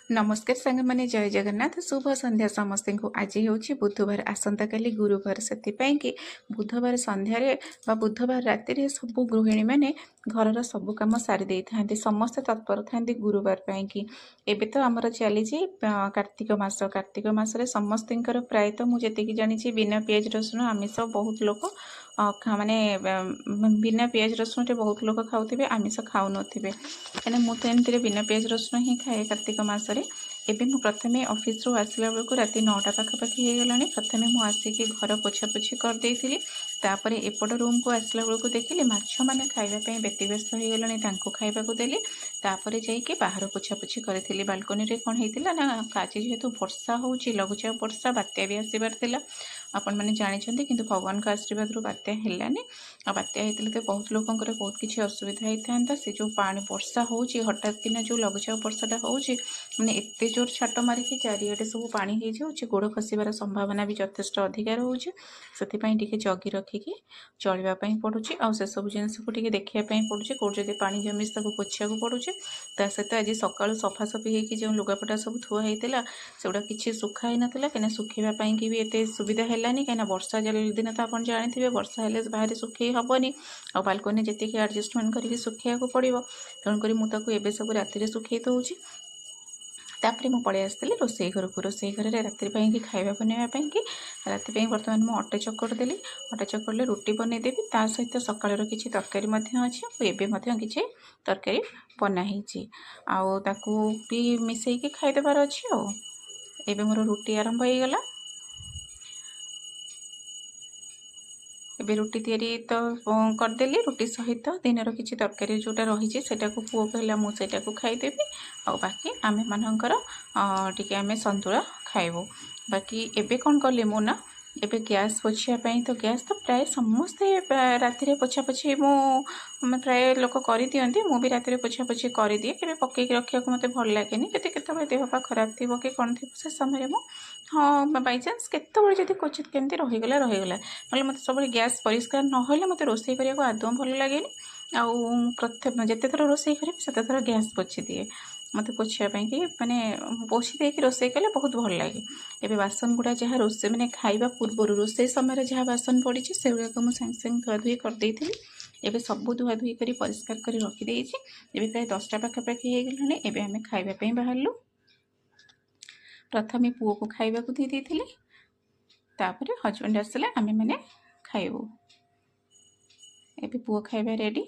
ନମସ୍କାର ସାଙ୍ଗମାନେ, ଜୟ ଜଗନ୍ନାଥ। ଶୁଭ ସନ୍ଧ୍ୟା ସମସ୍ତଙ୍କୁ। ଆଜି ହେଉଛି ବୁଧବାର, ଆସନ୍ତାକାଲି ଗୁରୁବାର। ସେଥିପାଇଁ କି ବୁଧବାର ସନ୍ଧ୍ୟାରେ ବା ବୁଧବାର ରାତିରେ ସବୁ ଗୃହିଣୀମାନେ ଘରର ସବୁ କାମ ସାରି ଦେଇଥାନ୍ତି। ସମସ୍ତେ ତତ୍ପର ଥାନ୍ତି ଗୁରୁବାର ପାଇଁକି। ଏବେ ତ ଆମର ଚାଲିଛି କାର୍ତ୍ତିକ ମାସ। କାର୍ତ୍ତିକ ମାସରେ ସମସ୍ତଙ୍କର ପ୍ରାୟତଃ ମୁଁ ଯେତିକି ଜାଣିଛି ବିନା ପିଆଜ ରସୁଣ ଆମିଷ ବହୁତ ଲୋକ ମାନେ ବିନା ପିଆଜ ରସୁଣରେ ବହୁତ ଲୋକ ଖାଉଥିବେ, ଆମିଷ ଖାଉନଥିବେ। କାହିଁକିନା ମୁଁ ତ ଏମିତିରେ ବିନା ପିଆଜ ରସୁଣ ହିଁ ଖାଏ କାର୍ତ୍ତିକ ମାସରେ। ଏବେ ମୁଁ ପ୍ରଥମେ ଅଫିସରୁ ଆସିଲା ବେଳକୁ ରାତି 9ଟା ପାଖାପାଖି ହେଇଗଲାଣି। ପ୍ରଥମେ ମୁଁ ଆସିକି ଘର ପୋଛାପୋଛି କରିଦେଇଥିଲି। ତାପରେ ଏପଟ ରୁମ୍କୁ ଆସିଲା ବେଳକୁ ଦେଖିଲି ମାଛମାନେ ଖାଇବା ପାଇଁ ବ୍ୟତିବ୍ୟସ୍ତ ହେଇଗଲାଣି, ତାଙ୍କୁ ଖାଇବାକୁ ଦେଲି। ତାପରେ ଯାଇକି ବାହାର ପୋଛାପୋଛି କରିଥିଲି। ବାଲକୋନିରେ କ'ଣ ହେଇଥିଲା ନା, ଆଜି ଯେହେତୁ ବର୍ଷା ହେଉଛି, ଲଘୁଚାପ ବର୍ଷା, ବାତ୍ୟା ବି ଆସିବାର ଥିଲା, ଆପଣମାନେ ଜାଣିଛନ୍ତି। କିନ୍ତୁ ଭଗବାନଙ୍କ ଆଶୀର୍ବାଦରୁ ବାତ୍ୟା ହେଲାନି। ଆଉ ବାତ୍ୟା ହେଇଥିଲେ ତ ବହୁତ ଲୋକଙ୍କର ବହୁତ କିଛି ଅସୁବିଧା ହେଇଥାନ୍ତା। ସେ ଯେଉଁ ପାଣି ବର୍ଷା ହେଉଛି, ହଠାତ୍ କିନା ଯେଉଁ ଲଘୁଚାପ ବର୍ଷାଟା ହେଉଛି, ମାନେ ଏତେ ଜୋର ଛାଟ ମାରିକି ଚାରିଆଡ଼େ ସବୁ ପାଣି ହେଇଯାଉଛି, ଗୋଡ଼ ଖସିବାର ସମ୍ଭାବନା ବି ଯଥେଷ୍ଟ ଅଧିକା ରହୁଛି। ସେଥିପାଇଁ ଟିକେ ଜଗି ରଖିକି ଚଳିବା ପାଇଁ ପଡ଼ୁଛି ଆଉ ସେସବୁ ଜିନିଷକୁ ଟିକେ ଦେଖିବା ପାଇଁ ପଡ଼ୁଛି। କେଉଁଠି ଯଦି ପାଣି ଜମିଛି ତାକୁ ପୋଛିବାକୁ ପଡ଼ୁଛି। ତା ସହିତ ଆଜି ସକାଳୁ ସଫାସଫି ହେଇକି ଯେଉଁ ଲୁଗାପଟା ସବୁ ଥୁଆ ହେଇଥିଲା ସେଗୁଡ଼ା କିଛି ଶୁଖା ହେଇନଥିଲା, କାହିଁକିନା ଶୁଖିବା ପାଇଁକି ବି ଏତେ ସୁବିଧା ହେଲାନି। କାହିଁକିନା ବର୍ଷା ଦିନ ତ ଆପଣ ଜାଣିଥିବେ, ବର୍ଷା ହେଲେ ବାହାରେ ଶୁଖେଇ ହେବନି ଆଉ ବାଲକୋନି ଯେତିକି ଆଡ଼ଜଷ୍ଟମେଣ୍ଟ କରିକି ଶୁଖେଇବାକୁ ପଡ଼ିବ। ତେଣୁକରି ମୁଁ ତାକୁ ଏବେ ସବୁ ରାତିରେ ଶୁଖେଇ ଦେଉଛି। ତାପରେ ମୁଁ ପଳେଇ ଆସିଥିଲି ରୋଷେଇ ଘରକୁ। ରୋଷେଇ ଘରରେ ରାତି ପାଇଁକି ଖାଇବା ବନେଇବା ପାଇଁକି ରାତି ପାଇଁ ବର୍ତ୍ତମାନ ମୁଁ ଅଟା ଚକଟି ଦେଲି। ଅଟା ଚକଟିଲେ ରୁଟି ବନେଇଦେବି। ତା ସହିତ ସକାଳର କିଛି ତରକାରୀ ମଧ୍ୟ ଅଛି ଆଉ ଏବେ ମଧ୍ୟ କିଛି ତରକାରୀ ବନା ହେଇଛି, ଆଉ ତାକୁ ବି ମିଶେଇକି ଖାଇଦେବାର ଅଛି। ଆଉ ଏବେ ମୋର ରୁଟି ଆରମ୍ଭ ହେଇଗଲା। ଏବେ ରୁଟି ତିଆରି ତ କରିଦେଲି। ରୁଟି ସହିତ ଦିନର କିଛି ତରକାରୀ ଯେଉଁଟା ରହିଛି ସେଇଟାକୁ ପୁଅ କହିଲା ମୁଁ ସେଇଟାକୁ ଖାଇଦେବି, ଆଉ ବାକି ଆମେମାନଙ୍କର ଟିକେ ଆମେ ସନ୍ତୁଳା ଖାଇବୁ। ବାକି ଏବେ କ'ଣ କଲି ମୁଁ ନା, ଏବେ ଗ୍ୟାସ୍ ପୋଛିବା ପାଇଁ ତ ଗ୍ୟାସ୍ ତ ପ୍ରାୟ ସମସ୍ତେ ରାତିରେ ପୋଛାପୋଛି ମୁଁ ପ୍ରାୟ ଲୋକ କରିଦିଅନ୍ତି। ମୁଁ ବି ରାତିରେ ପୋଛାପୋଛି କରିଦିଏ। କେବେ ପକେଇକି ରଖିବାକୁ ମୋତେ ଭଲ ଲାଗେନି। ଯଦି କେତେବେଳେ ଦେହ ପା ଖରାପ ଥିବ କି କ'ଣ ଥିବ ସେ ସମୟରେ ମୁଁ ହଁ ବାଇଚାନ୍ସ କେତେବେଳେ ଯଦି କ୍ୱଚିତ୍ କେମିତି ରହିଗଲା ରହିଗଲା, ନହେଲେ ମୋତେ ସବୁବେଳେ ଗ୍ୟାସ୍ ପରିଷ୍କାର ନହେଲେ ମୋତେ ରୋଷେଇ କରିବାକୁ ଆଦୌ ଭଲ ଲାଗେନି। ଆଉ ପ୍ରଥମେ ଯେତେ ଥର ରୋଷେଇ କରିବି ସେତେ ଥର ଗ୍ୟାସ୍ ପୋଛିଦିଏ। ମୋତେ ପୋଛିବା ପାଇଁକି ମାନେ ପୋଛି ଦେଇକି ରୋଷେଇ କଲେ ବହୁତ ଭଲ ଲାଗେ। ଏବେ ବାସନ ଗୁଡ଼ା ଯାହା ରୋଷେଇ ମାନେ ଖାଇବା ପୂର୍ବରୁ ରୋଷେଇ ସମୟରେ ଯାହା ବାସନ ପଡ଼ିଛି ସେଗୁଡ଼ାକ ମୁଁ ସାଙ୍ଗେ ସାଙ୍ଗେ ଧୁଆଧୁଇ କରିଦେଇଥିଲି। ଏବେ ସବୁ ଧୁଆଧୁଇ କରି ପରିଷ୍କାର କରି ରଖିଦେଇଛି। ଏବେ ପ୍ରାୟ 10ଟା ପାଖାପାଖି ହେଇଗଲାଣି। ଏବେ ଆମେ ଖାଇବା ପାଇଁ ବାହାରିଲୁ। ପ୍ରଥମେ ପୁଅକୁ ଖାଇବାକୁ ଦେଇ ଦେଇଥିଲି, ତାପରେ ହଜବେଣ୍ଡ ଆସିଲେ ଆମେମାନେ ଖାଇବୁ। ଏବେ ପୁଅ ଖାଇବା ରେଡ଼ି।